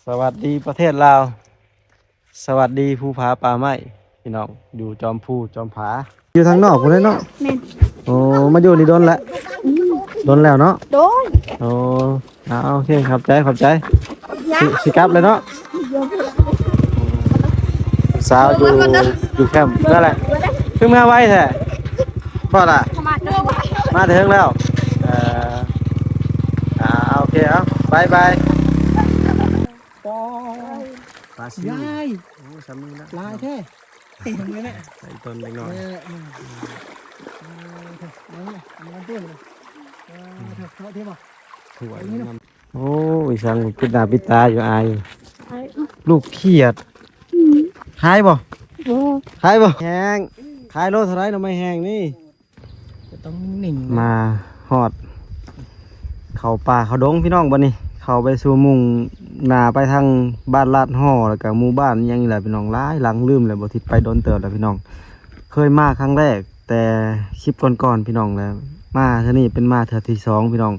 ສະຫວັດດີປະເທດລາວ ສະຫວັດດີພູຜາປ່າໄມ້ ພີ່ນ້ອງ ຢູ່ຈອມພູຈອມຜາ ຢູ່ທາງນອກພຸ້ນແຫຼະເນາະ. ແມ່ນ. ໂອ້ ມາຢູ່ນີ້ດົນແລ້ວ? ອືມ ດົນແລ້ວເນາະ? ໂດຍ. ໂອ້ ອ່າ ໂອເຄ ຂອບໃຈ ຂອບໃຈ. ຊິ ຊິກັບແລ້ວເນາະ. ສາວຢູ່ ຢູ່ແຄມ ເມື່ອແຫຼະ. ຄືເມື່ອໄວແທ້? ພໍລະ ມາແຕ່ເທິງແລ້ວ. ເອີ ອ່າ ໂອເຄ ເອົາ ບາຍບາຍ. ປາ ປາຊິວ ຍາຍ ໂອ້ ຊ່ຳນີ້ນະ ຫຼາຍແທ້. ເຕັມເລີຍແຫຼະ ໃສ່ຕົ້ນເລັກນ້ອຍ. ເອີ ເອີ ເອີ ເອົາມາ ເອົາມາເບິ່ງ ເອີ ເອີ ເອົາເທບໍ່? ຖ້ວຍ ໂອ້ຍ ຊ່າງປິດໜ້າປິດຕາຢູ່ອາຍ. ອາຍ ລູກຂຽດ. ອືມ ຂາຍບໍ່? ບໍ່ ຂາຍບໍ່? ແຫ້ງ ຂາຍໂລເທົ່າໃດໜໍ່ໄມ້ແຫ້ງນີ້? ກໍຕ້ອງໜິ່ງ ມາຮອດເຂົ້າປ່າເຂົ້າດົງພີ່ນ້ອງ. ບັດນີ້ເຂົ້າໄປສູ່ມຸ່ງໜ້າໄປທາງບ້ານລາດຫໍ່ ແລ້ວກໍໝູ່ບ້ານຫຍັງນີ້ແຫຼະພີ່ນ້ອງ. ຫຼາຍຫຼັງລືມແລ້ວ ບໍ່ທິດໄປດົນເຕີບແລ້ວພີ່ນ້ອງ. ເຄີຍມາຄັ້ງແລກແຕ່ຄລິບກ່ອນໆ ພີ່ນ້ອງ ແລ້ວມາເທື່ອນີ້ເປັນມາເທື່ອທີສອງພີ່ນ້ອງ.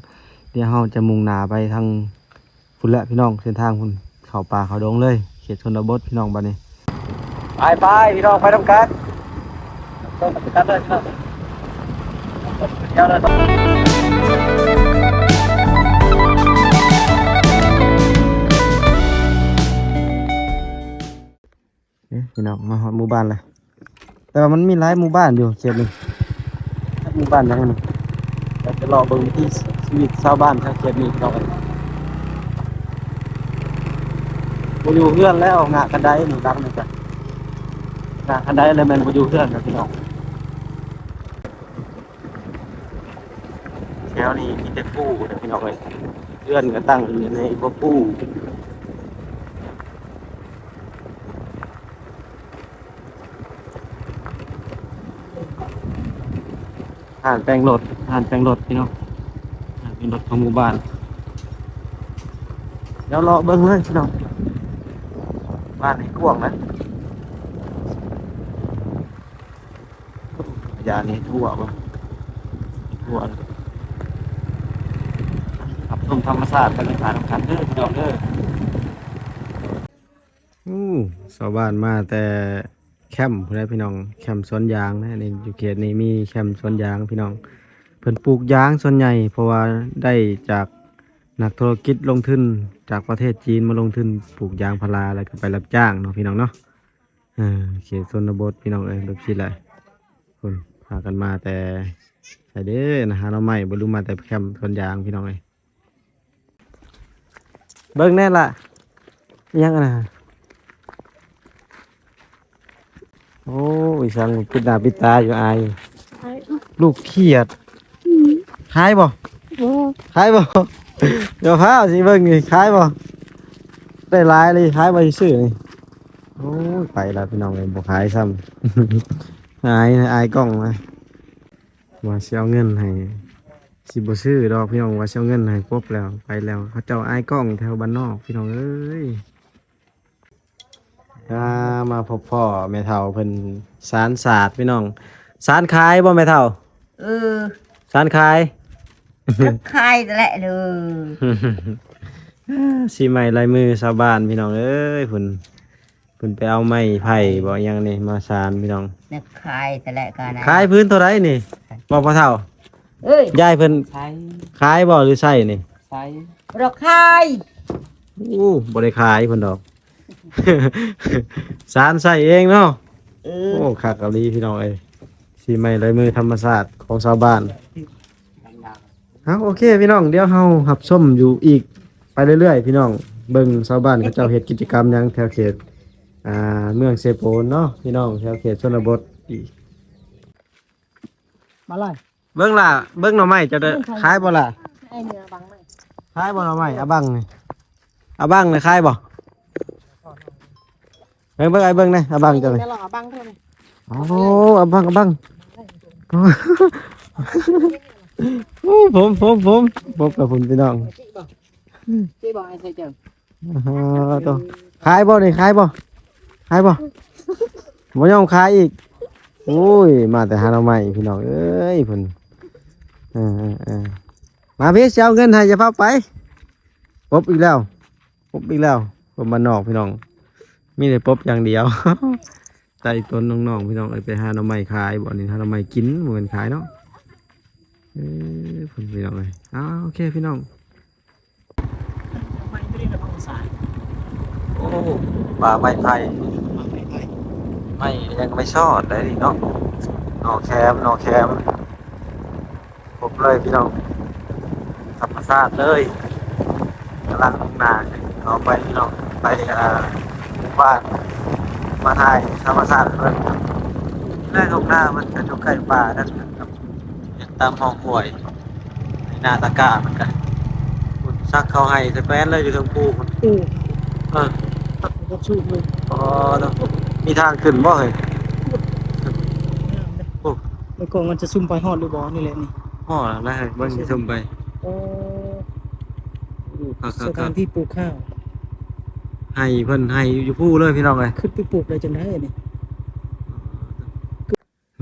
ດຽວເຮົາຈະມຸ່ງໜ້າໄປທາງ ພຸ້ນແຫຼະພີ່ນ້ອງ ເສັ້ນທາງພຸ້ນ ເຂົ້າປ່າເຂົ້າດົງເລີຍ ເຂດຊົນນະບົດພີ່ນ້ອງ. ບັດນີ້ ໄປໆ ພີ່ນ້ອງ ໄປນຳກັນ ໄປນຳກັນເລີຍພີ່ນ້ອງ. ເອີ ພີ່ນ້ອງ ມາຮອດໝູ່ບ້ານແລ້ວ ແຕ່ວ່າມັນມີຫຼາຍໝູ່ບ້ານຢູ່ເຂດນີ້. ໝູ່ບ້ານຫຍັງນີ້? ຢາກຈະເລາະເບິ່ງວິຖີຊີວິດຊາວບ້ານທາງເຂດນີ້ພີ່ນ້ອງ. ບໍ່ຢູ່ເຮືອນແລ້ວ ງະກະໄດນີ້ ຫຼັງນີ້ກະ ງະກະໄດແລ້ວແມ່ນບໍ່ຢູ່ເຮືອນແລ້ວພີ່ນ້ອງ. ແຖວນີ້ມີແຕ່ພູເດີພີ່ນ້ອງເອີຍ ເຮືອນກໍຕັ້ງຢູ່ໃນບໍ່ພູ. ຮ້ານແປງລົດ ຮ້ານແປງລົດພີ່ນ້ອງ ຮ້ານແປງລົດຂອງໝູ່ບ້ານ. ດຽວເລາະເບິ່ງເລີຍພີ່ນ້ອງ ບ້ານນີ້ກວ້າງນະ. ຢ່ານີ້ທົ່ວເບິ່ງ ທົ່ວ ຮັບຊົມທຳມະຊາດ ບັນຍາກາດນຳກັນເດີພີ່ນ້ອງເດີ. ໂອ້ ຊາວບ້ານມາແຕ່ແຄມພຸ້ນແຫຼະພີ່ນ້ອງ ແຄມສວນຢາງນະ. ນີ້ຢູ່ເຂດນີ້ມີແຄມສວນຢາງພີ່ນ້ອງ ເພິ່ນປູກຢາງສ່ວນໃຫຍ່ ເພາະວ່າໄດ້ຈາກນັກທຸລະກິດລົງທຶນຈາກປະເທດຈີນມາລົງທຶນປູກຢາງພາລາ ແລ້ວກໍໄປຮັບຈ້າງເນາະພີ່ນ້ອງເນາະ. ເອີ ເຂດຊົນນະບົດພີ່ນ້ອງເອີຍ ແບບຊີ້ແຫຼະ. ພຸ້ນ ພາກັນມາແຕ່ໃສເດ້ ຫາໜໍ່ໄມ້ບໍ່ ຫຼືມາແຕ່ແຄມສວນຢາງພີ່ນ້ອງເອີຍ. ເບິ່ງແດ່ລະ ອີ່ຫຍັງອັນນັ້ນ? ໂອ້ຍ ຊ່າງປິດໜ້າປິດຕາຢູ່ອາຍ. ຂາຍ ລູກຂຽດ. ອືມ ຂາຍບໍ່? ບໍ່ ຂາຍບໍ່? ດຽວພາຊິເບິ່ງນີ້ ຂາຍບໍ່? ໄດ້ຫຼາຍເລີຍ ຂາຍບໍ່ຊິຊື້ນີ້. ໂອ້ຍ ໄປລະພີ່ນ້ອງເອີຍ ບໍ່ຂາຍຊ້ຳ. ອາຍ ອາຍກ້ອງນະ ວ່າຊິເອົາເງິນໃຫ້ ຊິບໍ່ຊື້ດອກພີ່ນ້ອງ ວ່າຊິເອົາເງິນໃຫ້ຄົບແລ້ວ ໄປແລ້ວ. ເຂົາເຈົ້າອາຍກ້ອງແຖວບ້ານນອກພີ່ນ້ອງເອີຍ. ອ່າ ມາພົບພໍ້ແມ່ເຖົ້າເພິ່ນສານສາດພີ່ນ້ອງ. ສານຂາຍບໍ່ແມ່ເຖົ້າ? ເອີ ສານຂາຍ. ຂາຍແຫຼະເດີ. ສີໄມ້ລາຍມືຊາວບ້ານພີ່ນ້ອງເອີຍ ພຸ້ນ ເພິ່ນໄປເອົາໄມ້ໄຜ່ບໍ່ຫຍັງນີ້ມາສານພີ່ນ້ອງ. ຂາຍແຕ່ລະກະນະ ຂາຍພື້ນເທົ່າໃດນີ້? ບອກພໍ່ເຖົ້າ ເອີຍ ຍາຍເພິ່ນຂາຍ ຂາຍບໍ່ ຫຼືໃຊ້ນີ້? ຂາຍ ບໍ່ຂາຍ. ໂອ້ ບໍ່ໄດ້ຂາຍເພິ່ນດອກ ສານໃຊ້ເອງເນາະ. ເອີ ໂອ້ ຄັກອີ່ຫຼີພີ່ນ້ອງເອີຍ ສີໄມ້ລາຍມືທຳມະຊາດຂອງຊາວບ້ານ. ເອົາ ໂອເຄພີ່ນ້ອງ ດຽວເຮົາຮັບຊົມຢູ່ອີກໄປເລື້ອຍໆພີ່ນ້ອງ ເບິ່ງຊາວບ້ານເຂົາເຈົ້າເຮັດກິດຈະກຳຫຍັງແຖວເຂດ ອ່າ ເມືອງເຊໂປນເນາະພີ່ນ້ອງ ແຖວເຂດຊົນນະບົດອີກ. ມາເລີຍ ເບິ່ງລະ ເບິ່ງໜໍ່ໄມ້ເຈົ້າເດີ ຂາຍບໍ່ລະ? ຂາຍບໍ່ໜໍ່ໄມ້ ອາບັງນີ້ ອາບັງນີ້ຂາຍບໍ່? ເບິ່ງ ເບິ່ງ ອ້າຍເບິ່ງແດ່ ອາບັງເຈົ້ານີ້ ແມ່ນລະ ອາບັງເຈົ້ານີ້. ໂອ້ ອາບັງ ອາບັງ. ໂອ້ ຜົມ ຜົມ ຜົມ ພົບກັບຜົມພີ່ນ້ອງ. ຈີ່ບໍ່ ຈີ່ບໍ່ ອ້າຍໃສ່ເຈົ້າ. ອໍ ໂຕ ຂາຍບໍ່ນີ້ ຂາຍບໍ່ ຂາຍບໍ່? ບໍ່ຍອມຂາຍອີກ. ໂອ້ຍ ມາແຕ່ຫາໜໍ່ໄມ້ພີ່ນ້ອງເອີຍ ເພິ່ນ ເອີ ເອີ ເອີ ມາພີ້ ຊິເອົາເງິນໃຫ້ ຢ່າພາໄປ. ປົບອີກແລ້ວ ປົບອີກແລ້ວ. ຄົນບ້ານນອກພີ່ນ້ອງ ມີແຕ່ປົບຢ່າງດຽວ. ໃຕ້ຕົ້ນນ້ອງໆ ພີ່ນ້ອງເອີຍ ໄປຫາໜໍ່ໄມ້ຂາຍບໍ່ນີ້ ຫາໜໍ່ໄມ້ກິນ ບໍ່ແມ່ນຂາຍເນາະ. ເອີ ພຸ້ນພີ່ນ້ອງເອີຍ ອ້າວ ໂອເຄພີ່ນ້ອງ. ໂອ້ ປ່າໄມ້ໄຜ່ ໄມ້ຫຍັງ ໄມ້ຊອດໄດ໋ນີ້ເນາະ ໜໍ່ແຄມ ໜໍ່ແຄມ ຄົບເລີຍພີ່ນ້ອງ ທຳມະຊາດເລີຍ. ກຳລັງມຸ່ງໜ້າເຂົ້າໄປພີ່ນ້ອງ ໄປ ເອີ ໝູ່ບ້ານ ມາຖ່າຍທຳມະຊາດເພິ່ນ. ໃນທົ່ງນາເພິ່ນກະຢູ່ໃກ້ປ່ານັ້ນ ເຮັດຕາມຮ່ອງຫ້ວຍ ໃນໜ້າຕາກ້າເພິ່ນກະ ພຸ້ນ ສັກເຂົ້າໄຮ່ໃສ່ແປ້ນເລີຍ ຢູ່ເທິງພູພຸ້ນ. ໂອ້ ເອີ ຕັດລົດສູງເລີຍ. ອໍ ເນາະ ມີທາງຂຶ້ນບໍ່ເຮີ້ຍ? ໂອ້ ແລ້ວກໍມັນຈະຊຸ່ມໄປຮອດຫຼືບໍ່? ນີ້ແຫຼະນີ້ ຮອດແລ້ວເຮີ້ຍ ເບິ່ງຊິຊຸ່ມໄປ. ໂອ້ ໂອ້ ຄັກໆໆ ສະຖານທີ່ປູກຂ້າວ ໄຮ່ເພິ່ນ ໄຮ່ຢູ່ພູເລີຍພີ່ນ້ອງເອີຍ. ຂຶ້ນໄປປູກໄດ້ຈັ່ງໃດນີ້?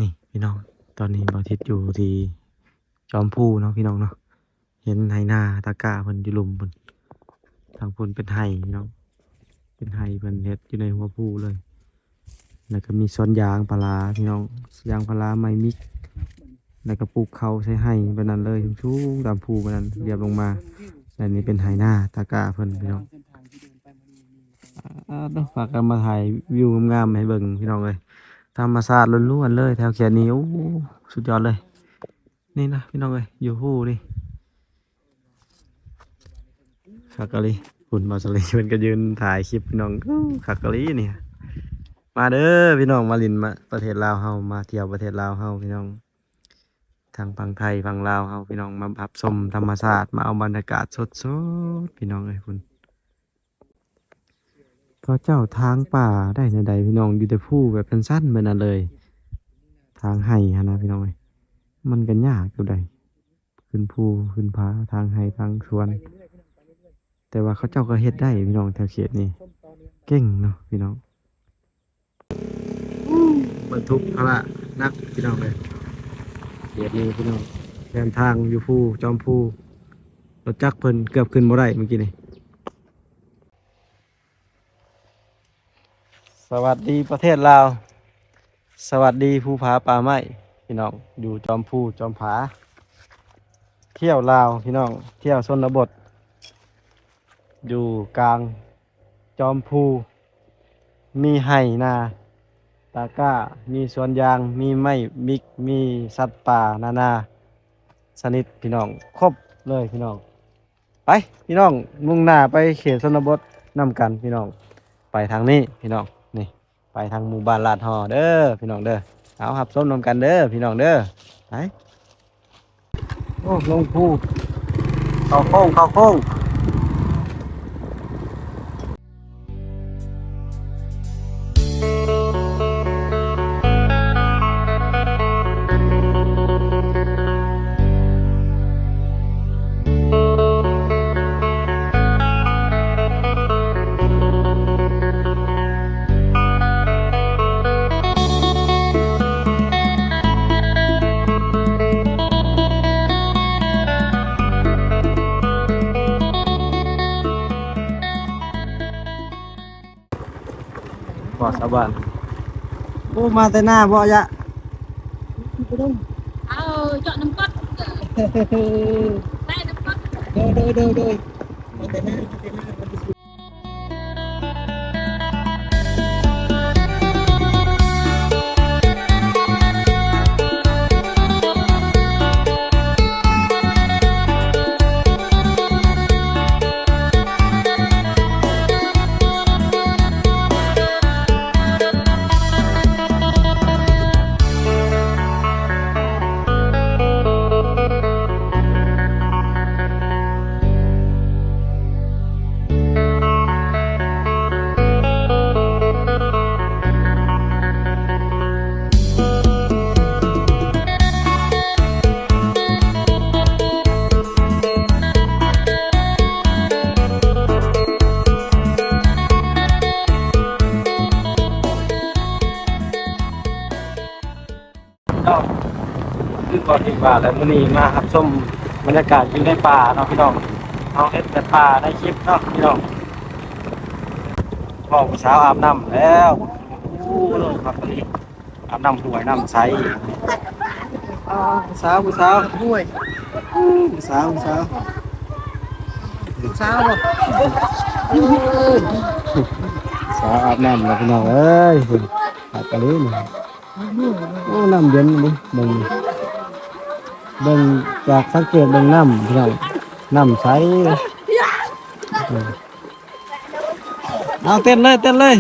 ນີ້ພີ່ນ້ອງ ຕອນນີ້ບ່າວທິດຢູ່ທີ່ຈອມພູເນາະພີ່ນ້ອງເນາະ ເຫັນໄຮ່ນາຕາກ້າເພິ່ນຢູ່ລຸ່ມພຸ້ນ ທາງພຸ້ນເປັນໄຮ່ພີ່ນ້ອງ ເປັນໄຮ່ເພິ່ນເຮັດຢູ່ໃນຫົວພູເລີຍ. ແລ້ວກໍມີສວນຢາງພາລາພີ່ນ້ອງ ຍາງພາລາໄມ້ມິກ ແລ້ວກໍປູກເຂົ້າໃສ່ໄຮ່ແບບນັ້ນເລີຍ ສູງໆ ຕາມພູແບບນັ້ນ ລຽບລົງມາ. ແລ້ວນີ້ເປັນໄຮ່ນາຕາກ້າເພິ່ນພີ່ນ້ອງ. ອາ ເນາະ ພາກັນມາຖ່າຍວິວງາມໆໃຫ້ເບິ່ງພີ່ນ້ອງເອີຍ ທຳມະຊາດລ້ວນໆເລີຍ ແຖວເຂດນີ້. ໂອ້ ສຸດຍອດເລີຍ ນີ້ນະພີ່ນ້ອງເອີຍ ຢູ່ພູນີ້ ຄັກອີ່ຫຼີ. ພຸ້ນ ບ່າວສາລີເພິ່ນກໍຢືນຖ່າຍຄລິບພີ່ນ້ອງ ໂອ້ ຄັກອີ່ຫຼີນີ້. ມາເດີພີ່ນ້ອງ ມາຫຼິ້ນ ມາປະເທດລາວເຮົາ ມາທ່ຽວປະເທດລາວເຮົາພີ່ນ້ອງ ທັງຝັ່ງໄທຝັ່ງລາວເຮົາພີ່ນ້ອງ ມາຮັບຊົມທຳມະຊາດ ມາເອົາບັນຍາກາດສົດໆ ພີ່ນ້ອງເອີຍ. ພຸ້ນ ເຂົາເຈົ້າຖາງປ່າໄດ້ແນວໃດພີ່ນ້ອງ ຢູ່ແຕ່ພູແບບຊັນໆແບບນັ້ນເລີຍ ຖາງໄຮ່ຫັ້ນນະພີ່ນ້ອງເອີຍ. ມັນກໍຍາກຢູ່ໃດ໋ ຂຶ້ນພູຂຶ້ນຜາ ທາງໄຮ່ທາງສວນ ແຕ່ວ່າເຂົາເຈົ້າກໍເຮັດໄດ້ພີ່ນ້ອງ ແຖວເຂດນີ້ ເກັ່ງເນາະພີ່ນ້ອງ. ບັນທຸກພາລະໜັກພີ່ນ້ອງເອີຍ ເຂດນີ້ພີ່ນ້ອງ. ແຄມທາງຢູ່ພູ ຈອມພູ ລົດຈັກເພິ່ນເກືອບຂຶ້ນບໍ່ໄດ້ມື້ກີ້ນີ້. ສະຫວັດດີປະເທດລາວ ສະຫວັດດີພູຜາປ່າໄມ້ພີ່ນ້ອງ ຢູ່ຈອມພູຈອມຜາ. ທ່ຽວລາວພີ່ນ້ອງ ທ່ຽວຊົນນະບົດ ຢູ່ກາງຈອມພູ ມີໄຮ່ນາຕາກ້າ ມີສວນຢາງ ມີໄມ້ມິກ ມີສັດປ່ານານາຊະນິດພີ່ນ້ອງ ຄົບເລີຍພີ່ນ້ອງ. ໄປພີ່ນ້ອງ ມຸ່ງໜ້າໄປເຂດຊົນນະບົດນຳກັນພີ່ນ້ອງ. ໄປທາງນີ້ພີ່ນ້ອງ ນີ້ ໄປທາງໝູ່ບ້ານລາດຫໍ່ເດີພີ່ນ້ອງເດີ. ເອົາ ຮັບຊົມນຳກັນເດີພີ່ນ້ອງເດີ. ໄປ ໂອ້ ລົງພູ ເຂົ້າໂຄ້ງ ເຂົ້າໂຄ້ງ. ບໍ່ສາບານ. ໂອ້ ມາແຕ່ໜ້າບໍ່ຍະ? ເອົາເຈາະນ້ຳກ້ອນ ໄດ້ນ້ຳກ້ອນ. ໂດຍ ໂດຍ ໂດຍ ໂດຍ ມາແຕ່ໜ້າ ມາແຕ່ໜ້າ. ເນາະ ຄືກ່ອນທີ່ວ່າແຫຼະ ມື້ນີ້ມາຮັບຊົມບັນຍາກາດຢູ່ໃນປ່າເນາະພີ່ນ້ອງ. ເຮົາເຫັນແຕ່ປ່າໃນຄລິບເນາະພີ່ນ້ອງ. ພໍ່ຜູ້ສາວອາບນ້ຳແລ້ວ. ໂອ້ ຄັກອີ່ຫຼີ ອາບນ້ຳຫ້ວຍນ້ຳໃສ. ອ້າວ ຜູ້ສາວ ຜູ້ສາວ ຫ້ວຍ ຜູ້ສາວ ຜູ້ສາວ ຜູ້ສາວບໍ່? ສາວອາບນ້ຳແລ້ວ ພີ່ນ້ອງເອີຍ. ຄັກອີ່ຫຼີນີ້. ໂອ້ ນ້ຳເຢັນນີ້ ເບິ່ງ ເບິ່ງຈາກສັງເກດເບິ່ງນ້ຳ ພີ່ນ້ອງ ນ້ຳໃສ. ເອົາ ເຕັ້ນເລີຍ ເຕັ້ນເລີຍ.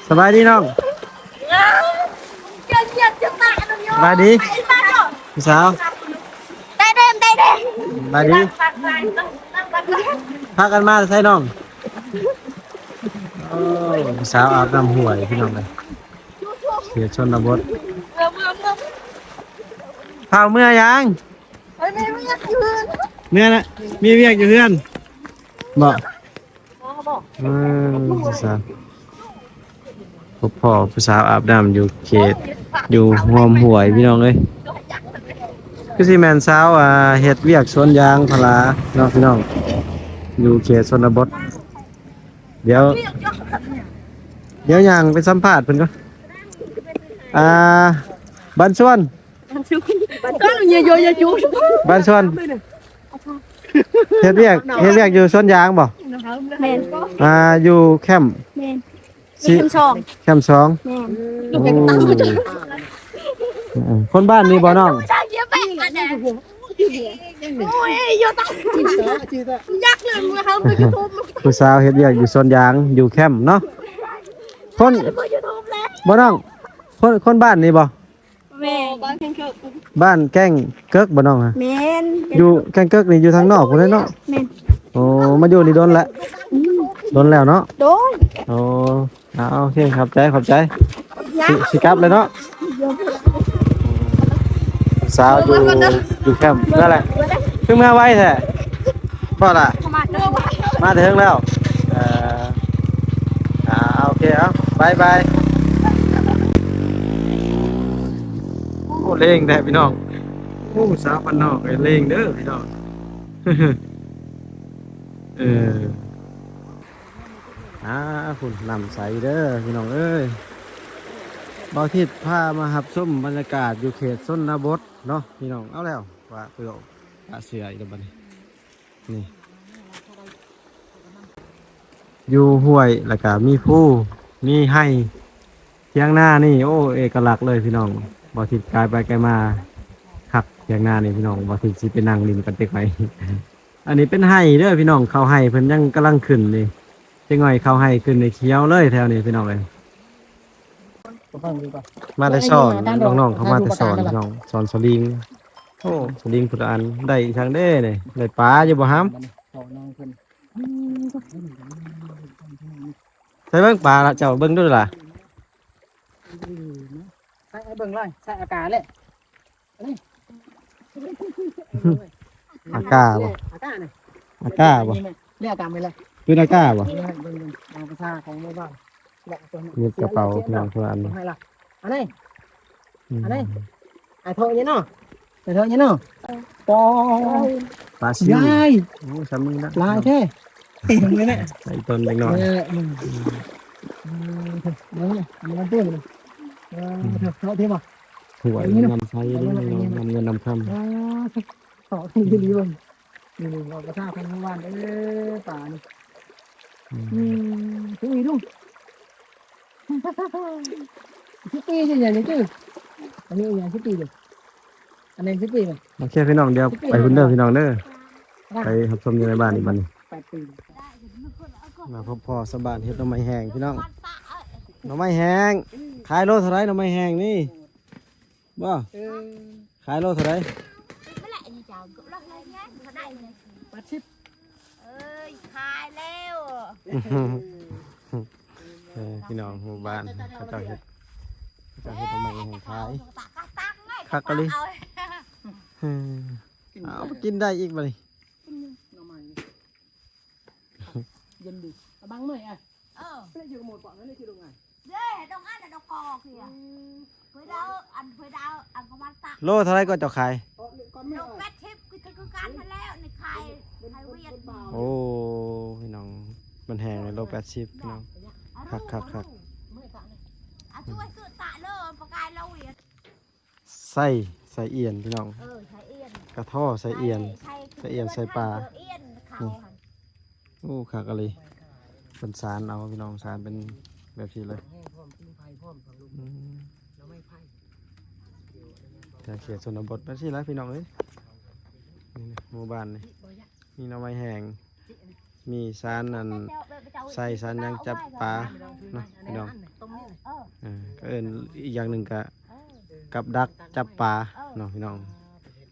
ສະບາຍດີນ້ອງ ສະບາຍດີ ຜູ້ສາວ. ສະບາຍດີ ພາກັນມາແຕ່ໃສນ້ອງ? ໂອ້ ຜູ້ສາວອາບນ້ຳຫ້ວຍ ພີ່ນ້ອງເອີຍ. ເຂດຊົນນະບົດ. ພາເມືອຫຍັງ? ເມືອນະ ມີວຽກຢູ່ເຮືອນບໍ? ເອີ ສາວ ພົບພໍ້ຜູ້ສາວອາບນ້ຳຢູ່ເຂດ ຢູ່ຮ່ວມຫ້ວຍ ພີ່ນ້ອງເອີຍ. ຄືຊິແມ່ນສາວ ອ່າ ເຮັດວຽກສວນຢາງພາລາເນາະ ພີ່ນ້ອງ ຢູ່ເຂດຊົນນະບົດ. ດຽວ ດຽວຍ່າງໄປສຳພາດເພິ່ນກ່ອນ. ອ່າ ບ້ານສວນ ບ້ານສວນ ເຮັດວຽກ ເຮັດວຽກຢູ່ສວນຢາງບໍ? ແມ່ນ ອ່າ ຢູ່ແຄມ ແມ່ນ ຊິ ແຄມສອງ ແຄມສອງ. ແມ່ນ ໂອ້ ຄົນບ້ານນີ້ບໍນ້ອງ? ຜູ້ສາວເຮັດວຽກຢູ່ສວນຢາງ ຢູ່ແຄມເນາະ. ຄົນ ບໍ່ນ້ອງ ຄົນ ຄົນບ້ານນີ້ບໍ? ແມ່ນ ບ້ານແກ້ງເກີກບໍ່ນ້ອງ? ແມ່ນ ຢູ່ແກ້ງເກີກນີ້ຢູ່ທາງນອກພຸ້ນເນາະ. ແມ່ນ ໂອ້ ມາຢູ່ນີ້ດົນແລ້ວ? ດົນແລ້ວເນາະ? ໂດຍ ໂອ້ ອ່າ ໂອເຄ ຂອບໃຈ ຂອບໃຈ. ຊິ ຊິກັບແລ້ວເນາະ. ສາວຢູ່ ຢູ່ແຄມນັ້ນແຫຼະ. ຄືມາໄວແທ້? ພໍລະ ມາແຕ່ເທິງແລ້ວ. ເອີ ອ່າ ໂອເຄ ເອົາ ບາຍບາຍ. ໂອ້ ເລັ່ງແທ້ພີ່ນ້ອງ. ໂອ້ ສາວບ້ານນອກເອີຍ ເລັ່ງເດີພີ່ນ້ອງ. ເອີ ອ່າ ພຸ້ນ ນ້ຳໃສເດີພີ່ນ້ອງເອີຍ. ບ່າວທິດພາມາຮັບຊົມບັນຍາກາດຢູ່ເຂດຊົນນະບົດເນາະພີ່ນ້ອງ. ເອົາແລ້ວ ປະເປືອກ ປະເສືອອີກແລ້ວບັດນີ້. ນີ້ ຢູ່ຫ້ວຍ ແລ້ວກະມີພູ ມີໄຮ່ ຖຽງນານີ້ ໂອ້ ເອກະລັກເລີຍພີ່ນ້ອງ. ບ່າວທິດກາຍໄປກາຍມາ ຄັກຖຽງນານີ້ພີ່ນ້ອງ. ບ່າວທິດຊິໄປນັ່ງຫຼິ້ນກັນຈັກໜ່ອຍ. ອັນນີ້ເປັນໄຮ່ເດີພີ່ນ້ອງ ເຂົ້າໄຮ່ເພິ່ນຍັງກຳລັງຂຶ້ນນີ້. ຈັກໜ່ອຍເຂົ້າໄຮ່ຂຶ້ນນີ້ຂຽວເລີຍແຖວນີ້ພີ່ນ້ອງເອີຍ. ມາແຕ່ສອນ ນ້ອງໆເຂົາມາແຕ່ສອນພີ່ນ້ອງ ສອນສະລິງ. ໂອ້ ສະລິງພຸ້ນລະອັນ ໄດ້ອີ່ຫຍັງເດ້ນີ້? ໄດ້ປາຢູ່ບໍ່ຫຳ? ໃສ່ເບິ່ງປາລະ ເຈົ້າເບິ່ງດູລະ. ໃສ່ເບິ່ງເລີຍ ໃສ່ອາກາເລີຍ. ອາກາບໍ່? ອາການີ້ ອາກາບໍ່? ນີ້ອາກາແມ່ນແຫຼະ. ເປັນອາກາບໍ່? ນີ້ເບິ່ງ ເບິ່ງ ເອົາພາສາຂອງໝູ່ບ້ານ ເກັບກະເປົາພີ່ນ້ອງຄົນລະອັນ. ອັນນີ້ ອືມ ອັນນີ້ ອາໂທນີ້ເນາະ ອາໂທນີ້ເນາະ. ເອີ ປອ ປາຊິວ ໂອ້ ສ່ຳນີ້ລະ ຫຼາຍແທ້. ເອີ ມື້ນີ້ໃສ່ຕົ້ນເລັກນ້ອຍ ເອີ ອືມ ເອີ ເອີ ເອີ ເອີ ເອີ ເອີ ເອີ ເອີ ຫ້ວຍນ້ຳໃສເດ້ ນ້ຳເງິນນ້ຳຄຳ. ເອີ ເອີ ດີເບິ່ງ ນີ້ ນີ້ ເວົ້າພາສາຄົນເມືອງບ້ານເດີ ປານີ້. ອືມ ອືມ ອຸ້ຍ ດູ ຊິປີຢູ່ຫຍັງນີ້ຈື່ ອັນນີ້ຫຍັງຊິປີຢູ່ ອັນນີ້ຊິປີນີ້. ໂອເຄພີ່ນ້ອງ ດຽວໄປພຸ້ນເດີພີ່ນ້ອງເດີ ໄປຮັບຊົມຢູ່ໃນບ້ານອີກບັດນີ້. ມາພົບພໍ້ຊາວບ້ານເຮັດໜໍ່ໄມ້ແຫ້ງພີ່ນ້ອງ. ໜໍ່ໄມ້ແຫ້ງ ຂາຍໂລເທົ່າໃດໜໍ່ໄມ້ແຫ້ງນີ້? ບໍ່ ເອີ ຂາຍໂລເທົ່າໃດ? ແປດສິບ ເອີຍ ຂາຍແລ້ວ. ເອີ ພີ່ນ້ອງໝູ່ບ້ານເຂົາເຈົ້າເຮັດ ເຂົາເຈົ້າເຮັດໜໍ່ໄມ້ແຫ້ງຂາຍ ຄັກອີ່ຫຼີ. ເອົາໄປກິນໄດ້ອີກບັດນີ້ ໜໍ່ໄມ້ ເຢັນດີ ຕະບັງໜ້ອຍອ່ະ. ເອີ ເປັນຢູ່ກັບໝົດປະນັ້ນ ເດ້ ດອກອັນ ດອກກອກເດ ອືມ ເພິ່ນເອົາອັນ ເພິ່ນເອົາອັນປະມານຕະ ໂລເທົ່າໃດກໍເຈົ້າຂາຍ? ໂລແປດສິບ ຄື ຄືກັນຫັ້ນແຫຼະ ນີ້ຂາຍ ຂາຍວຽດ. ໂອ້ ພີ່ນ້ອງ ມັນແຫ້ງໂລແປດສິບພີ່ນ້ອງ. ຄັກໆໆ ໃສ່ ໃສ່ອຽນພີ່ນ້ອງ ເອີ ໃສ່ອຽນ ກະທໍ່ໃສ່ອຽນ ໃສ່ອຽນໃສ່ປາ ອຽນເຂົາຫັ້ນ. ໂອ້ ຄັກອີ່ຫຼີ ເພິ່ນສານເອົາພີ່ນ້ອງ ສານເປັນແບບນີ້ເລີຍ. ອືມ ແຖວເຂດຊົນນະບົດແບບນີ້ລະພີ່ນ້ອງເອີຍ. ນີ້ນະ ໝູ່ບ້ານນີ້ມີໜໍ່ໄມ້ແຫ້ງ ມີສານອັນ ໃສ່ສານຫຍັງຈັບປາເນາະພີ່ນ້ອງ. ເອີ ກໍເອີ້ນອີກຢ່າງໜຶ່ງກະກັບດັກຈັບປາເນາະພີ່ນ້ອງ.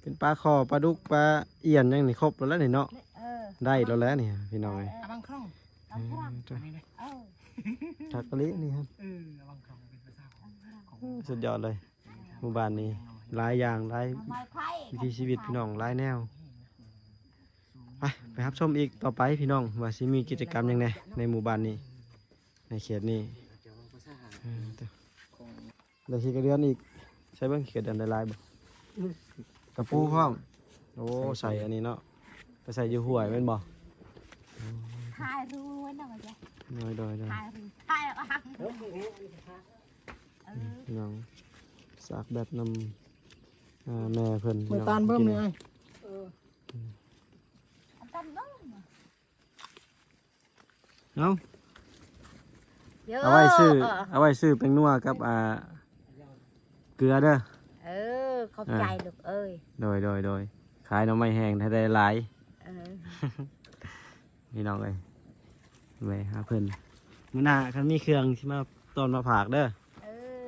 ເປັນປາຄໍ່ ປາດຸກ ປາອຽນຫຍັງນີ້ຄົບແລ້ວລະນີ້ເນາະ. ເອີ ໄດ້ແລ້ວແຫຼະນີ້ພີ່ນ້ອງເອີຍ. ເອີ ຄັກອີ່ຫຼີນີ້ ເອີ ເປັນພາສາຂອງ ຂອງ ສຸດຍອດເລີຍ. ໝູ່ບ້ານນີ້ຫຼາຍຢ່າງ ຫຼາຍວິຖີຊີວິດພີ່ນ້ອງ ຫຼາຍແນວ. ໄປ ໄປຮັບຊົມອີກຕໍ່ໄປພີ່ນ້ອງ ວ່າຊິມີກິດຈະກຳຫຍັງແດ່ໃນໝູ່ບ້ານນີ້ ໃນເຂດນີ້. ເອີ ໄດ້ຂີ້ກະເດືອນອີກ ໃສ່ເບິ່ງຂີ້ກະເດືອນໄດ້ຫຼາຍບໍ່? ກະປູພ້ອມ. ໂອ້ ໃສ່ອັນນີ້ເນາະ ໄປໃສ່ຢູ່ຫ້ວຍແມ່ນບໍ່? ຖ່າຍຮູບໄວ້ນຳ ໂດຍໆໆ ຖ່າຍຮູບ ຖ່າຍເອົາອ່າງ ເອີ ພີ່ນ້ອງ ສາກແບັດນຳ ອ່າ ແມ່ເພິ່ນ ເອົາຕານເບິ່ງແມ່ ເອີ ເອົາຕານເບິ່ງ. ເອົາ ເອົາໄວ້ຊື້ ເອີ ເອົາໄວ້ຊື້ແປ້ງນົວກັບ ອ່າ ເກືອເດີ. ເອີ ຂອບໃຈ ອ່າ ລູກເອີຍ. ໂດຍໆໆ ຂາຍໜໍ່ໄມ້ແຫ້ງໄດ້ຫຼາຍ. ເອີ ພີ່ນ້ອງເອີຍ ແວ່ຫາເພິ່ນ ມື້ໜ້າຄັນມີເຄື່ອງຊິມາຕ້ອນມາຝາກເດີ.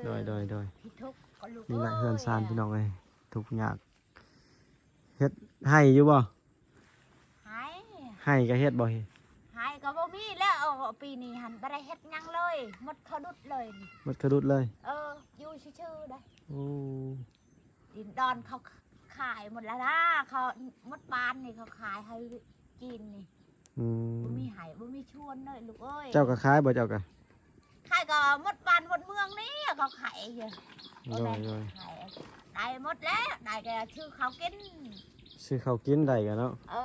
ເອີ ໂດຍໆໆ ນີ້ແຫຼະເຮືອນຊານພີ່ນ້ອງເອີຍ ທຸກຍາກ. ເຮັດໄຮ່ຢູ່ບໍ່? ໄຮ່ ໄຮ່ກໍເຮັດບໍ່? ໄຮ່ກໍບໍ່ມີແລ້ວ ເອີ ປີນີ້ຫັ້ນບໍ່ໄດ້ເຮັດຫຍັງເລີຍ ໝົດເຂົາດຸດເລີຍ ໝົດເຂົາດຸດເລີຍ. ເອີ ຢູ່ຊື່ໆໄດ໋. ໂອ້ ດິນດອນເຂົາຂາຍໝົດແລ້ວນະ ເຂົາໝົດບ້ານນີ້ ເຂົາຂາຍໃຫ້ຈີນນີ້. ອືມ ບໍ່ມີໄຮ່ບໍ່ມີຊວນເລີຍລູກເອີຍ. ເຈົ້າກໍຂາຍບໍ່? ເຈົ້າກໍ ຂາຍກໍໝົດບ້ານໝົດເມືອງນີ້ ເຂົາຂາຍຢູ່. ໂດຍໆ ຂາຍໄດ້ໝົດແລ້ວ ໄດ້ກໍຊື້ເຂົ້າກິນ ຊື້ເຂົ້າກິນໄດ້ກໍເນາະ. ເອີ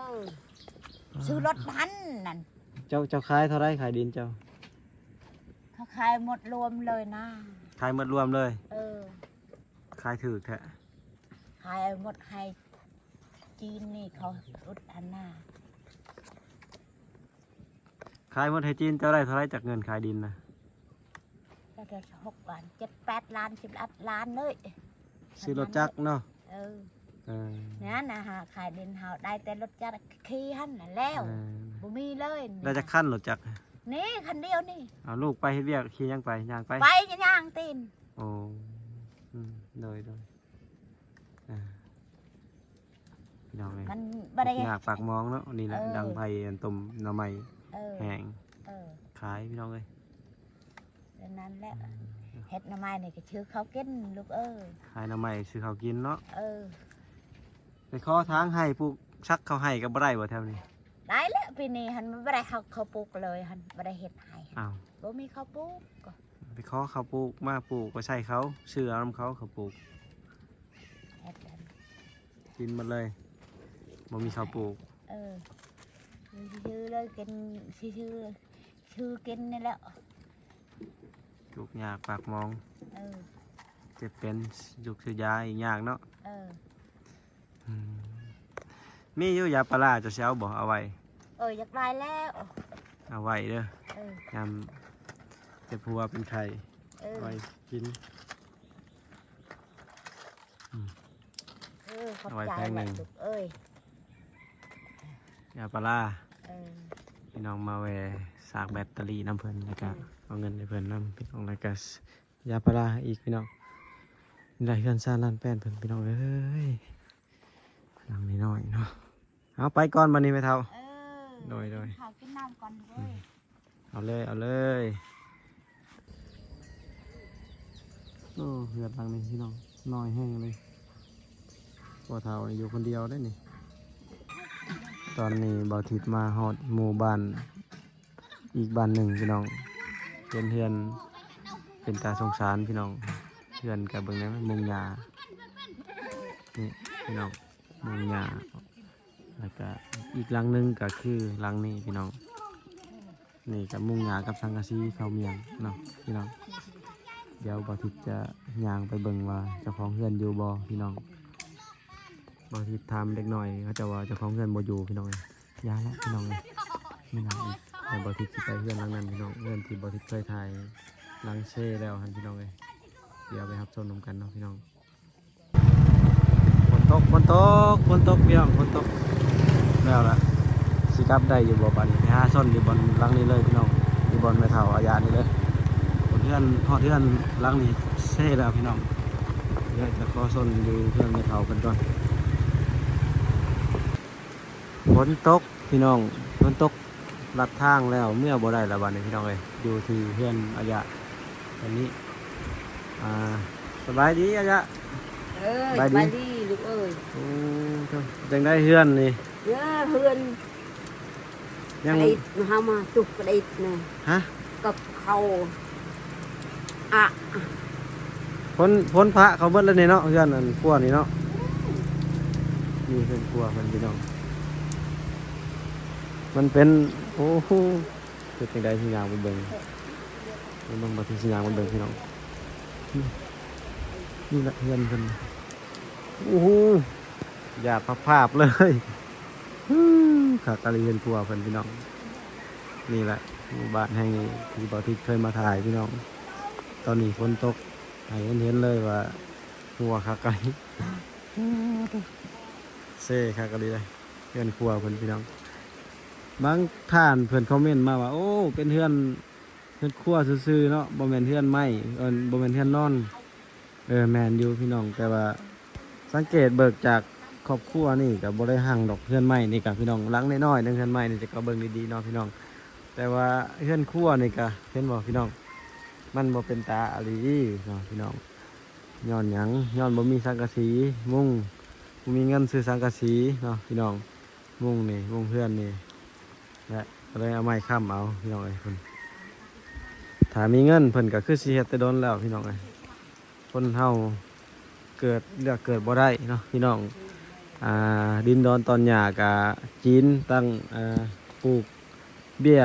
ຊື້ລົດຫັ້ນນັ້ນ. ເຈົ້າ ເຈົ້າຂາຍເທົ່າໃດ ຂາຍດິນເຈົ້າ? ເຂົາຂາຍໝົດລວມເລີຍນະ. ຂາຍໝົດລວມເລີຍ? ເອີ ຂາຍຖືກແທ້. ຂາຍໝົດໃຫ້ຈີນນີ້ ເຂົາອຸດອັນນາ. ຂາຍໝົດໃຫ້ຈີນ ເຈົ້າໄດ້ເທົ່າໃດຈາກເງິນຂາຍດິນນະ? ກໍໄດ້ຫົກລ້ານ ເຈັດແປດລ້ານ ສິບລ້ານເລີຍ. ຊື້ລົດຈັກເນາະ? ເອີ ເອີ ນັ້ນນະ ຫາຂາຍດິນເຮົາໄດ້ແຕ່ລົດຈັກຂີ່ຫັ້ນນະແລ້ວ. ເອີ ບໍ່ມີເລີຍ. ໄດ້ຈັກຄັນລົດຈັກ? ນີ້ຄັນດຽວນີ້. ເອົາລູກໄປເຮັດວຽກຂີ່ຫຍັງໄປ? ຍ່າງໄປ? ໄປຍ່າງຕີນ. ໂອ້ ອືມ ໂດຍໆ. ອ່າ ພີ່ນ້ອງເອີຍ ມັນບໍ່ໄດ້ ທຸກຍາກປາກໝອງເນາະ. ນີ້ແຫຼະ ເອີ ດັງໄຟອັນຕົ້ມໜໍ່ໄມ້ ເອີ ແຫ້ງ ເອີ ຂາຍພີ່ນ້ອງເອີຍ. ແລ້ວນັ້ນແຫຼະ ເຮັດໜໍ່ໄມ້ນີ້ກໍຊື້ເຂົ້າກິນລູກເອີຍ. ຂາຍໜໍ່ໄມ້ຊື້ເຂົ້າກິນເນາະ. ເອີ ໄປຂໍທາງໄຮ່ປູກສັກເຂົ້າໄຮ່ກໍບໍ່ໄດ້ບໍ່ແຖວນີ້? ໄດ້ແລ້ວ ປີນີ້ຫັ້ນມັນບໍ່ໄດ້ເຂົ້າ ເຂົ້າປູກເລີຍຫັ້ນ ບໍ່ໄດ້ເຮັດໄຮ່. ອ້າວ ບໍ່ມີເຂົ້າປູກ. ໄປຂໍເຂົາປູກມາປູກ ໄປໃສ່ເຂົາ ຊື້ເອົານຳເຂົາ ເຂົາປູກ ເຮັດອັນ ກິນໝົດເລີຍ ບໍ່ມີເຂົາປູກ. ເອີ ຊື້ເລີຍ ກິນ ຊື້ ຊື້ກິນນີ້ແຫຼະ. ທຸກຍາກປາກໝອງ. ເອີ ເຈັບເປັນ ຢູ່ຊື້ຢາອີກຍາກເນາະ. ເອີ ອືມ ມີຢູ່ຢາປາລາ ເຈົ້າຊິເອົາບໍ່? ເອົາໄວ້. ເອີ ຢາກໄດ້ແລ້ວ ເອົາໄວ້ເດີ. ເອີ ຍາມເຈັບຫົວເປັນໄຂ້. ເອີ ເອົາໄວ້ກິນ. ອືມ ເອີ ຂອບໃຈ ເອົາໄວ້ແຜງໜຶ່ງ ລູກເອີຍ ຢາປາລາ. ເອີ ພີ່ນ້ອງມາແວ່ສາກແບັດຕະລີນຳເພິ່ນ ແລ້ວກະ ເອີ ເອົາເງິນໃຫ້ເພິ່ນນຳ ພີ່ນ້ອງ ແລ້ວກະ ຢາປາລາອີກພີ່ນ້ອງ. ນີ້ລະເຮືອນຊານລ້ານແປ້ນເພິ່ນພີ່ນ້ອງເອີຍ ຫຼັງນ້ອຍໆເນາະ. ເອົາໄປກ່ອນບັດນີ້ແມ່ເຖົ້າ. ເອີ ໂດຍໆ ກິນເຂົ້າກິນນ້ຳກ່ອນເວີ້ຍ. ເອົາເລີຍ ເອົາເລີຍ. ໂອ້ ເຮືອນຫຼັງນີ້ພີ່ນ້ອງ ນ້ອຍແຮງເລີຍ. ພໍ່ເຖົ້ານີ້ຢູ່ຄົນດຽວເດ້ນີ້. ຕອນນີ້ບ່າວທິດມາຮອດໝູ່ບ້ານ ອີກບ້ານໜຶ່ງພີ່ນ້ອງ ເຫັນເຮືອນເປັນຕາສົງສານພີ່ນ້ອງ. ເຮືອນກະເບິ່ງແນວມຸງຫຍ້ານີ້ພີ່ນ້ອງ ມຸງຫຍ້າ. ແລ້ວກະອີກຫຼັງໜຶ່ງກະຄືຫຼັງນີ້ພີ່ນ້ອງ. ນີ້ກໍມຸງຫຍ້າກັບສັງກະສີເຂົ້າມຽງເນາະພີ່ນ້ອງ. ດຽວບ່າວທິດຈະຍ່າງໄປເບິ່ງວ່າເຈົ້າຂອງເຮືອນຢູ່ບໍ່ພີ່ນ້ອງ. ບ່າວທິດຖາມເດັກນ້ອຍ ເຂົາເຈົ້າວ່າເຈົ້າຂອງເຮືອນບໍ່ຢູ່ພີ່ນ້ອງເອີຍ. ຢ່າລະພີ່ນ້ອງເອີຍ ແມ່ນຫຍັງອີກ. ແຕ່ບ່າວທິດຊິໄປເຮືອນຫຼັງນັ້ນພີ່ນ້ອງ, ເຮືອນທີ່ບ່າວທິດເຄີຍຖ່າຍຫຼັງເຊແລ້ວຫັ້ນພີ່ນ້ອງເອີຍ. ດຽວໄປຮັບຊົມນຳກັນເນາະພີ່ນ້ອງ. ຝົນຕົກ ຝົນຕົກ ຝົນຕົກພີ່ນ້ອງ ຝົນຕົກ. ແລ້ວລະ ຊິກັບໄດ້ຢູ່ບໍ່ບາດນີ້? ໄປຫາຊົນຢູ່ບ່ອນຫຼັງນີ້ເລີຍພີ່ນ້ອງ, ຢູ່ບ່ອນແມ່ເຖົ້າອາຍານີ້ເລີຍ. ເຮືອນ ຮອດເຮືອນຫຼັງນີ້ເຊແລ້ວພີ່ນ້ອງ. ດຽວຈະຂໍຊົນຢູ່ເຮືອນແມ່ເຖົ້າເພິ່ນກ່ອນ. ຝົນຕົກພີ່ນ້ອງ ຝົນຕົກລັດທາງແລ້ວ ເມືອບໍ່ໄດ້ລະບາດນີ້ພີ່ນ້ອງເອີຍ. ຢູ່ທີ່ເຮືອນອາຍາ ອັນນີ້ ອ່າ ສະບາຍດີອາຍາ. ເອີ ສະບາຍດີ ສະບາຍດີລູກເອີຍ. ໂອ້ ເປັນຈັ່ງໃດເຮືອນນີ້? ເຮືອນ ຍັງ ກະໄດ້ເຮົາມາຈຸກກະໄດ້ນະ. ຮະ? ກັບເຂົາ ອະ ຝົນ ຝົນພະເຂົາເບິດແລ້ວນີ້ເນາະ ເຮືອນອັນຄົວນີ້ເນາະ. ນີ້ເຮືອນຄົວເພິ່ນພີ່ນ້ອງ ມັນເປັນ ໂອ້ໂຫ ເຮັດຈັ່ງໃດຊິຍ່າງໄປເບິ່ງ ໄປເບິ່ງ ບາດທີ່ຊິຍ່າງໄປເບິ່ງພີ່ນ້ອງ. ນີ້ລະເຮືອນເພິ່ນ ໂອ້ໂຫ ຢາກພາບໆເລີຍ. ຄັກອີ່ຫຼີເຮືອນຄົວເພິ່ນພີ່ນ້ອງ. ນີ້ແຫຼະໝູ່ບ້ານແຫ່ງນີ້ທີ່ບ່າວທິດເຄີຍມາຖ່າຍພີ່ນ້ອງ. ຕອນນີ້ຝົນຕົກໃຫ້ເຫັນເລີຍວ່າຮົ່ວຄັກອີ່ຫຼີ ເຊຄັກອີ່ຫຼີເດ້ ເຮືອນຄົວເພິ່ນພີ່ນ້ອງ. ບາງທ່ານເພິ່ນຄອມເມັນມາວ່າ ໂອ້ ເປັນເຮືອນ ເຮືອນຄົວຊື່ໆເນາະ ບໍ່ແມ່ນເຮືອນໄມ້ ເອີ້ນ ບໍ່ແມ່ນເຮືອນນອນ. ເອີ ແມ່ນຢູ່ພີ່ນ້ອງ ແຕ່ວ່າສັງເກດເບິ່ງຈາກຄອບຄົວນີ້ກໍບໍ່ໄດ້ຮັ່ງດອກ ເຮືອນໄມ້ນີ້ກໍພີ່ນ້ອງ ຫຼັງນ້ອຍໆໜຶ່ງ ເຮືອນໄມ້ນີ້ ຈະກໍເບິ່ງດີໆເນາະພີ່ນ້ອງ. ແຕ່ວ່າເຮືອນຄົວນີ້ກໍເຫັນບໍ່ພີ່ນ້ອງ ມັນບໍ່ເປັນຕາອີ່ຫຼີເນາະພີ່ນ້ອງ. ຍ້ອນຫຍັງ? ຍ້ອນບໍ່ມີສັງກະສີມຸງ ບໍ່ມີເງິນຊື້ສັງກະສີເນາະພີ່ນ້ອງ. ມຸງນີ້ ມຸງເຮືອນນີ້ ແລະ ກໍເລີຍເອົາໄມ້ຄ້ຳເອົາພີ່ນ້ອງເອີຍ. ເພິ່ນ ຖ້າມີເງິນເພິ່ນກໍຄືຊິເຮັດແຕ່ດົນແລ້ວພີ່ນ້ອງເອີຍ. ຄົນເຮົາເກີດ ເລືອກເກີດບໍ່ໄດ້ເນາະພີ່ນ້ອງ. ອ່າ ດິນດອນຕອນຫຍ້າກະຈີນ ຕັ້ງ ອ່າ ປູກເບ້ຍ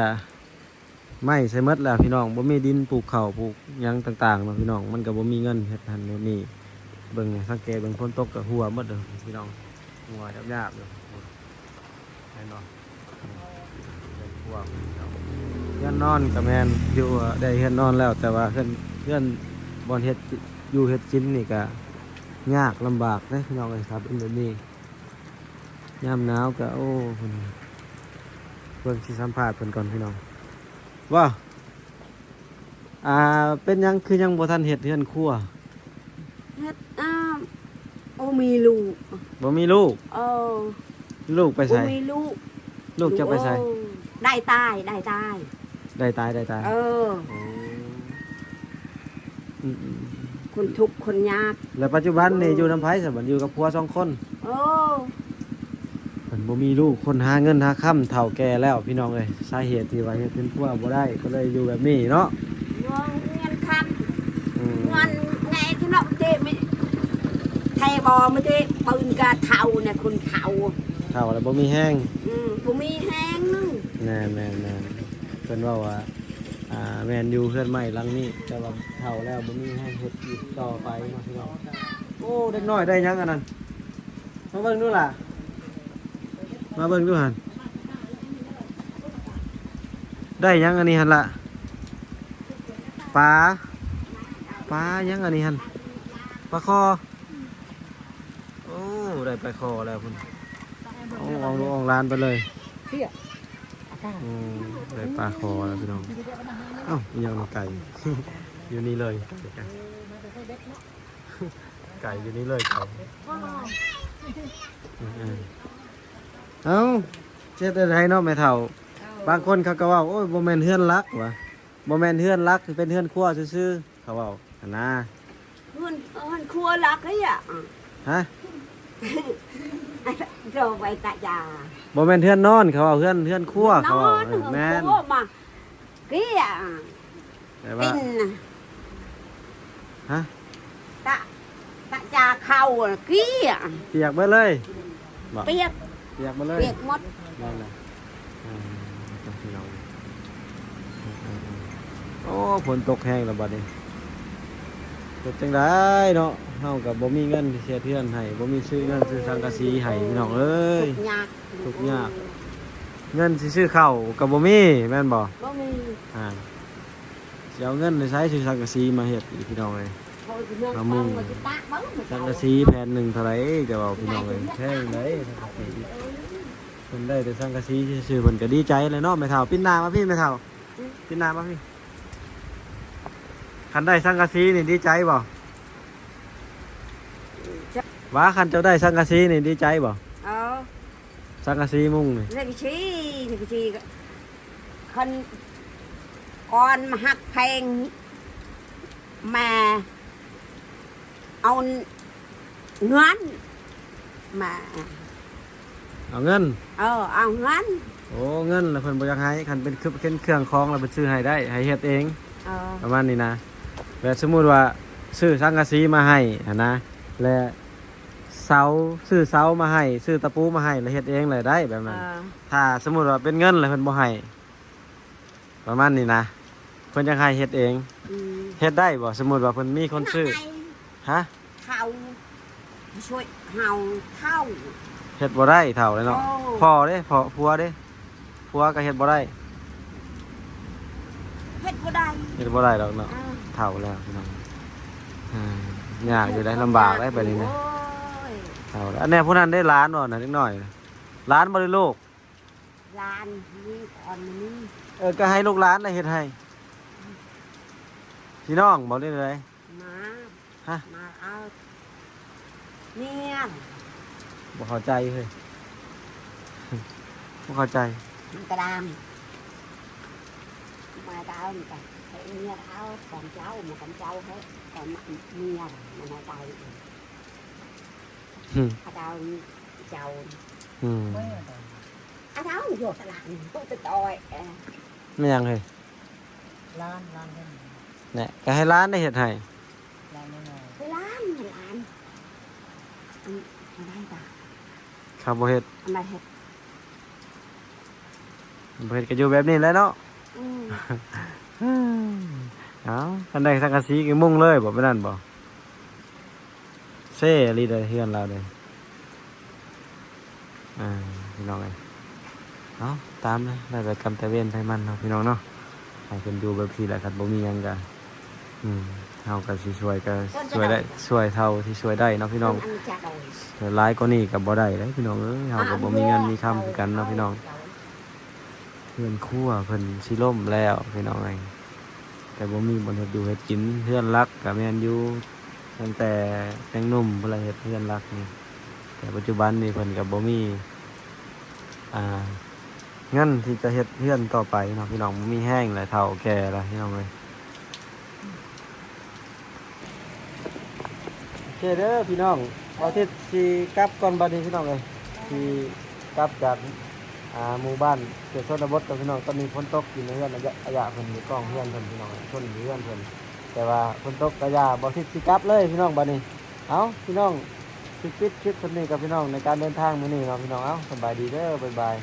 ໄມ້ໃສ່ໝົດແລ້ວພີ່ນ້ອງ. ບໍ່ມີດິນປູກເຂົ້າ ປູກຫຍັງຕ່າງໆເນາະພີ່ນ້ອງ. ມັນກໍບໍ່ມີເງິນເຮັດຫັ້ນເຮັດນີ້. ເບິ່ງ ສັງເກດເບິ່ງ ຝົນຕົກກໍຮົ່ວໝົດເດີພີ່ນ້ອງ. ຮົ່ວຍາບໆຢູ່ ເຫັນບໍ່? ເຮືອນຄົວ ເຮືອນນອນກໍແມ່ນຢູ່ ໄດ້ເຮືອນນອນແລ້ວ ແຕ່ວ່າເຮືອນ ເຮືອນບ່ອນເຮັດ ຢູ່ເຮັດກິນນີ້ກໍຍາກລຳບາກເດ້ພີ່ນ້ອງເອີຍ. ຖ້າເປັນແບບນີ້ ຍາມໜາວກໍ ໂອ້ ເພິ່ນ ເບິ່ງ ຊິສຳພາດເພິ່ນກ່ອນພີ່ນ້ອງ. ວ່າ ອ່າ ເປັນຫຍັງຄືຍັງບໍ່ທັນເຮັດເຮືອນຄົວ? ເຮັດ ອ່າ ບໍ່ມີລູກ ບໍ່ມີລູກ. ເອີ ລູກໄປໃສ? ບໍ່ມີລູກ. ລູກຈະໄປໃສ? ໂອ້ ໄດ້ຕາຍ ໄດ້ຕາຍ ໄດ້ຕາຍ ໄດ້ຕາຍ. ເອີ ໂອ້ ອືມໆ ຄົນທຸກຄົນຍາກ. ແລ້ວປັດຈຸບັນນີ້ຢູ່ນຳໃຜຊະ? ບັດຢູ່ກັບຜົວສອງຄົນ. ເອີ ເພິ່ນບໍ່ມີລູກ ຄົນຫາເງິນຫາຄຳ ເຖົ້າແກ່ແລ້ວພີ່ນ້ອງເອີຍ. ສາເຫດທີ່ວ່າເຮັດເຮືອນຄົວບໍ່ໄດ້ ກໍເລີຍຢູ່ແບບນີ້ເນາະ. ເງິນຄຳ ອືມ ເງິນແນ່ທີ່ເນາະ ເຕ ແທ້ບໍ່ ມັນເຕ ປືນກະເຖົ້ານະ ຄົນເຖົ້າ ເຖົ້າແລ້ວບໍ່ມີແຮງ. ອືມ ບໍ່ມີແຮງ. ແມ່ນໆໆ ເພິ່ນເວົ້າວ່າ ອ່າ ແມ່ນຢູ່ເຮືອນໄມ້ຫຼັງນີ້ ແຕ່ວ່າເຖົ້າແລ້ວບໍ່ມີແຮງເຮັດອີກຕໍ່ໄປເນາະພີ່ນ້ອງ. ໂອ້ ເດັກນ້ອຍໄດ້ຫຍັງອັນນັ້ນ? ມາເບິ່ງດູຫຼ້າ ມາເບິ່ງດູຫັ້ນ. ໄດ້ຫຍັງອັນນີ້ຫັ້ນລະ? ປາ ປາຫຍັງອັນນີ້ຫັ້ນ? ປາຄໍ່. ໂອ້ ໄດ້ປາຄໍ່ແລ້ວພຸ້ນ. ໂອ້ ອອງລູກອອງຫຼານໄປເລີຍ. ໂອ້ ໄດ້ປາຄໍ່ແລ້ວພີ່ນ້ອງ. ເອົ້າ ອີຫຍັງມັນໄກ່ ຢູ່ນີ້ເລີຍ ໄກ່ ໄກ່ຢູ່ນີ້ເລີຍ ໄກ່. ເອີ ເອົ້າ ເຮັດແນວໃດເນາະແມ່ເຖົ້າ? ບາງຄົນເຂົາກໍເວົ້າ ໂອ້ຍ ບໍ່ແມ່ນເຮືອນຫຼັກ ວ່າ ບໍ່ແມ່ນເຮືອນຫຼັກ ເປັນເຮືອນຄົວຊື່ໆ ເຂົາເວົ້າຫັ້ນນາ. ເຮືອນ ເຮືອນຄົວຫຼັກເລີຍອະ. ຮະ? ໂຕໄວຕະຢາ ບໍ່ແມ່ນເຮືອນນອນ ເຂົາເວົ້າເຮືອນ ເຮືອນຄົວ ເຂົາເວົ້າ. ເອີ ແມ່ນ ຄົວມາ ເກີຍ ແຕ່ວ່າ ຕິນນະ ຮະ? ຕະ ຕະຈາເຂົ້າເກີຍ ປຽກເບິດເລີຍ. ບໍ່ ປຽກ ປຽກເບິດເລີຍ ປຽກໝົດ. ນັ້ນແຫຼະ ອ່າ ພີ່ນ້ອງ ໂອ້ ຝົນຕົກແຮງແລ້ວບັດນີ້ ເຮັດຈັ່ງໃດເນາະ? ເຮົາກໍບໍ່ມີເງິນຊິເຮັດເຮືອນໃຫ້ ບໍ່ມີຊື້ເງິນຊື້ສັງກະສີໃຫ້ ພີ່ນ້ອງເອີຍ ທຸກຍາກ ທຸກຍາກ ເງິນຊິຊື້ເຂົ້າກໍບໍ່ມີ ແມ່ນບໍ່? ບໍ່ມີ ອ່າ ຊິເອົາເງິນໃນໃສຊື້ສັງກະສີມາເຮັດອີກ ພີ່ນ້ອງເອີຍ ເຮົາຊິເມືອ ມາມຸງ ເອົາມາຊິປະເບິ່ງ ສັງກະສີແຜ່ນໜຶ່ງເທົ່າໃດ ຈະເວົ້າ ພີ່ນ້ອງເອີຍ ແພງໃດ໋ສັງກະສີ ເອີ ເພິ່ນໄດ້ແຕ່ສັງກະສີຊື່ໆ ເພິ່ນກໍດີໃຈແລ້ວເນາະ ແມ່ເຖົ້າ. ປິ່ນໜ້າມາພີ້ ແມ່ເຖົ້າ ປິ່ນໜ້າມາພີ້. ຄັນໄດ້ສັງກະສີນີ້ດີໃຈບໍ່? ວ່າຄັນເຈົ້າໄດ້ສັງກະສີນີ້ດີໃຈບໍ່? ເອີ ສັງກະສີມຸງນີ້ ສັງກະສີ ສັງກະສີ ຄັນກ່ອນມາຮັກແພງ ແມ່ເອົາເງິນມາ ເອົາເງິນ ເອີ ເອົາເງິນ ໂອ້ ເງິນລະເພິ່ນບໍ່ຢາກໃຫ້ ຄັນເປັນ ເປັນເຄື່ອງຂອງລະເພິ່ນຊື້ໃຫ້ໄດ້ ໃຫ້ເຮັດເອງ ເອີ ປະມານນີ້ນະ ແບບສົມມຸດວ່າຊື້ສັງກະສີມາໃຫ້ຫັ້ນນະ ແລະ ເສົາ ຊື້ເສົາມາໃຫ້ ຊື້ຕະປູມາໃຫ້ ລະເຮັດເອງລະໄດ້ແບບນັ້ນ ເອີ ຖ້າສົມມຸດວ່າເປັນເງິນລະເພິ່ນບໍ່ໃຫ້ ປະມານນີ້ນະ ເພິ່ນຢາກໃຫ້ເຮັດເອງ ອືມ ເຮັດໄດ້ບໍ່? ສົມມຸດວ່າເພິ່ນມີຄົນຊື້ ຮະ? ເຖົ້າ ຊ່ວຍເຮົາເຖົ້າ ເຮັດບໍ່ໄດ້ເຖົ້າແລ້ວເນາະ ໂອ້ ພໍ່ເດ້ ພໍ່ ຜົວເດ້ ຜົວກໍເຮັດບໍ່ໄດ້ ເຮັດບໍ່ໄດ້ ເຮັດບໍ່ໄດ້ດອກເນາະ ເອີ ເຖົ້າແລ້ວພີ່ນ້ອງ ອ່າ ຍາກຢູ່ໄດ໋ ລຳບາກໄດ໋ ໂອ້ຍ ບາດນີ້ນະ ເຖົ້າແລ້ວ ອັນແນ່ຜູ້ນັ້ນໄດ້ຫຼານບໍ່ນະ ເດັກນ້ອຍ ຫຼານບໍ່ໄດ້ລູກ? ຫຼານມີກ່ອນນີ້ ເອີ ກໍໃຫ້ລູກຫຼານລະເຮັດໃຫ້ ພີ່ນ້ອງບໍ່ ຫຼືໃດ? ມາ ຮະ? ມາເອົາເມຍ ບໍ່ເຂົ້າໃຈເຮີ້ຍ ບໍ່ເຂົ້າໃຈ ມັນກະດາມ ມາເອົາ ມັນກະໃຫ້ເມຍເອົາ ຂອງເຈົ້າ ມັນຂອງເຈົ້າເຮີ້ຍ ຂອງເມຍມັນເອົາໄປ ຫືມ ເອົາເຈົ້າ ອືມ ອາ ເອົາຢູ່ຕະຫຼາດນີ້ ໂຕຍ ແມ່ນຫຍັງເຮີ້ຍ? ຫຼານ ຫຼານເພິ່ນ ແນ່ ກໍໃຫ້ຫຼານໄດ້ເຮັດໃຫ້ ຫຼານນ້ອຍໆ ຫຼານ ຫຼານ ອັນ ອັນໃດກະ ເຂົາບໍ່ເຮັດ ອັນໃດເຮັດ ບໍ່ເຮັດກໍຢູ່ແບບນີ້ແຫຼະເນາະ ອືມ ເອົາ ຄັນໄດ້ສັງກະສີກໍມຸງເລີຍບໍ່ ແບບນັ້ນບໍ່? ເຊອີ່ຫຼີເດີ ເຮືອນລາວເດີ ອ່າ ພີ່ນ້ອງເອີຍ ເອົາ ຕາມນະ ໄດ້ໄປກຳແຕ່ເວນໄປມັນເນາະ ພີ່ນ້ອງເນາະ ໃຫ້ເພິ່ນຢູ່ແບບນີ້ແຫຼະ ຄັນບໍ່ມີຫຍັງກະ ອືມ ເຮົາກະຊິຊ່ວຍ ກະຊ່ວຍໄດ້ ຊ່ວຍເທົ່າທີ່ຊ່ວຍໄດ້ເນາະ ພີ່ນ້ອງ ຫຼາຍກວ່ານີ້ກະບໍ່ໄດ້ເດ້ ພີ່ນ້ອງເອີຍ ເຮົາກະບໍ່ມີເງິນມີຄຳຄືກັນເນາະ ພີ່ນ້ອງ. ເຮືອນຄົວເພິ່ນຊິລົ້ມແລ້ວພີ່ນ້ອງເອີຍ ແຕ່ບໍ່ມີບ່ອນເຮັດຢູ່ເຮັດກິນ ເຮືອນຫຼັກກະແມ່ນຢູ່ ຕັ້ງແຕ່ຍັງໜຸ່ມພຸ້ນລະເຮັດເຮືອນຫຼັກນີ້ ແຕ່ປັດຈຸບັນນີ້ເພິ່ນກະບໍ່ມີ ອ່າ ເງິນທີ່ຈະເຮັດເຮືອນຕໍ່ໄປເນາະ ພີ່ນ້ອງ ບໍ່ມີແຮງແລ້ວ ເຖົ້າແກ່ແລ້ວ ພີ່ນ້ອງເອີຍ. ໂອເຄເດີພີ່ນ້ອງ ອາທິດຊິກັບກ່ອນບັດນີ້ພີ່ນ້ອງເອີຍ ຊິກັບຈາກ ອ່າ ໝູ່ບ້ານເຂດຊົນນະບົດກ່ອນພີ່ນ້ອງ ຕອນນີ້ຝົນຕົກຢູ່ໃນເຮືອນ ອາຍະ ອາຍະເພິ່ນຢູ່ກ້ອງເຮືອນເພິ່ນພີ່ນ້ອງເອີຍ ຊົນຢູ່ເຮືອນເພິ່ນ ແຕ່ວ່າຝົນຕົກກະຢ່າ ບໍ່ທິດຊິກັບເລີຍພີ່ນ້ອງບັດນີ້ ເອົ້າ ພີ່ນ້ອງ ຊິປິດຄລິບສ່ຳນີ້ກັບພີ່ນ້ອງໃນການເດີນທາງມື້ນີ້ເນາະ ພີ່ນ້ອງ ເອົ້າ ສະບາຍດີເດີ ບາຍບາຍ.